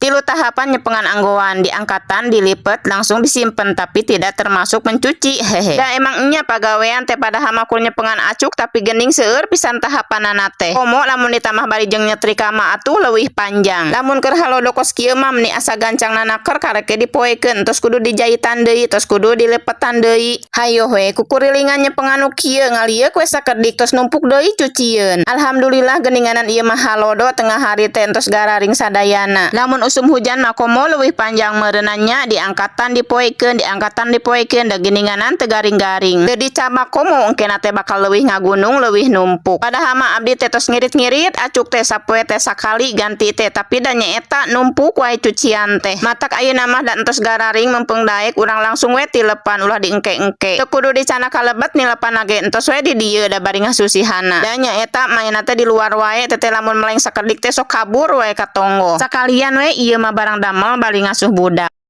Tilu tahapan nyepengan anggoan, diangkatan, dilipet, langsung disimpen, tapi tidak termasuk mencuci, hehe. Da emang nya pagawean teh, padahal mah kur nyepengan acuk, tapi gening seueur pisan tahapanana teh. Komo lamun ditambah bari jeung nyetrika mah atuh leuwih panjang. Lamun keur halodo kos kieu mah meni asa gancang nanaker, karek ge dipoekeun, tos kudu dijahitan deui, tos kudu dilepetan deui. Hayoh we kukurilingan nyepengan nu kieu, ngalieuk we sakedik tos numpuk deui cucieun. Alhamdulillah, geninganan ieu mah halodo tengah hari teh entos gararing sadayana. Lamun usum hujan mah komo leuwih panjang meureunna nya, diangkatan, dipoekeun, diangkatan, dipoekeun, da geninganan teu garing-garing. Teu dicabak, komo engkena teh bakal leuwih ngagunung, leuwih numpuk. Padahal mah abdi teh tos ngirit-ngirit acuk teh sapoe teh sakali ganti teh, tapi da nyaeta numpuk wae cucian teh. Matak ayeuna mah da entos gararing, mempeng daek urang langsung we tilepan, ulah diengke-engke. Teu kudu dicandak kalebet nilepan ge, entos we di dieu da bari ngasusihana. Da nyaeta mainna teh di luar wae, teteh lamun meleng sakedik teh sok kabur wae ka tonggoh. Sakalian we ieu mah barang damel bari ngasuh budak.